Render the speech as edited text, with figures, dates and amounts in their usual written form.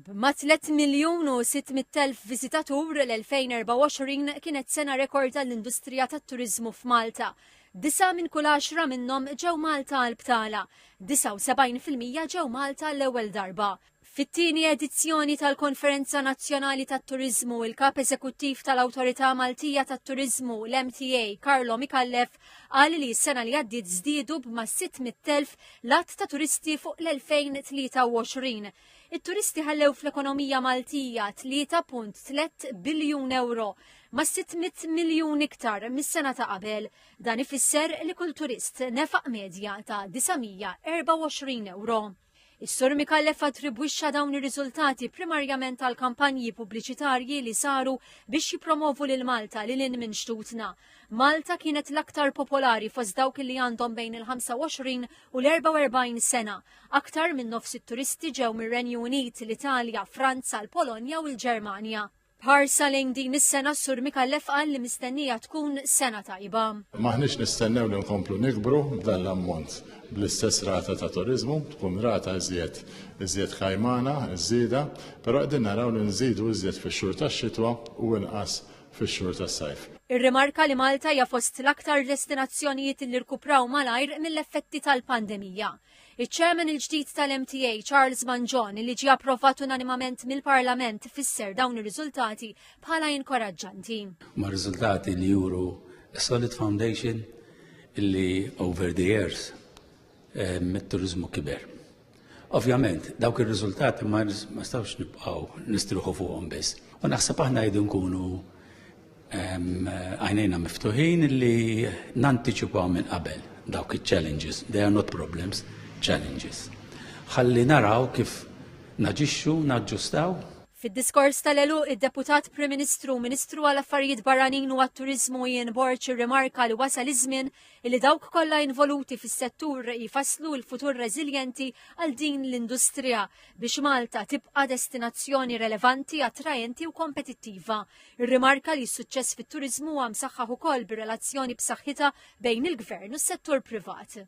B'ma' 3 miljun u 600,000 viżitatur, l-2024 kienet sena rekord għall-industrija tat-turiżmu f'Malta. Disa' minn kull għaxra minnhom ġew Malta għal btala, 79% ġew Malta l-ewwel darba. Fit-tieni edizzjoni tal-Konferenza Nazzjonali tat-Turiżmu, il-Kap Eżekuttiv tal-Awtorità Maltija tat-Turiżmu, l-MTA, Carlo Micallef, qal li s-sena li għaddiet żdiedu b'ma' 600,000 l-għadd ta' turisti fuq l-2023. It-turisti ħallew fl-ekonomija Maltija 3.3 biljun ewro, ma' 600 miljun iktar mis-sena ta' qabel. Dan ifisser li kull turist nefaq medja ta' 924 ewro. Is-Sur Micallef attribwixxa dawn ir-riżultati primarjament għal kampanji pubbliċitarji li saru biex jippromovu lil Malta lil hinn minn xtutna. Malta kienet l-aktar popolari fost dawk li għandhom bejn il-25 u l-44 sena. Aktar minn nofs it-turisti ġew mir-Renju Unit, l-Italja, Franza, l-Polonja u l-Ġermanja. B'ħarsa lejn din is-sena s-Sur Micallef qal li mistennija tkun sena tajba. M'aħniex nistennew li nkomplu nikbru b'dan l-ammont bl-istess rata ta' turiżmu, tkun rata iżjed iżjed kajmana, iż-żieda, però qegħdin naraw li nżidu iżjed fix-xhur tax-xitwa u inqas fix-xhur tas-sajf. Irrimarka li Malta hija fost l-aktar destinazzjonijiet li rkupraw malajr mill-effetti tal-pandemija. Iċ-Chairman il-ġdid tal-MTA, Charles Mangion, li ġie approvat unanimament mill-Parlament, fisser dawn ir-riżultati bħala inkoraġġanti. Ma' riżultati li juru a solid foundation li over the years it-turizmu kiber. Ovvjament, dawk ir-riżultati ma nistgħux nibqgħu nistruħu fuqhom biss. U naħseb aħna jridu nkunu Għajnejna miftuħin li nantiċipaw minn qabel dawk il-challenges, they are not problems, challenges. Ħalli naraw kif naġixxu, naġġustaw. Fid-diskors tal-għeluq, id-Deputat Prim Ministru u Ministru għal Affarijiet Barranin u għat-Turiżmu Ian Borg irrimarka li wasal iż-żmien li dawk kollha involuti fis-settur jfasslu l-futur reżiljenti għal din l-industrija biex Malta tibqa' destinazzjoni relevanti, attraenti u kompetittiva. Irrimarka li s-suċċess fit-turiżmu huwa msaħħaħ ukoll bir-relazzjoni b'saħħitha bejn il-Gvern u s-settur privat.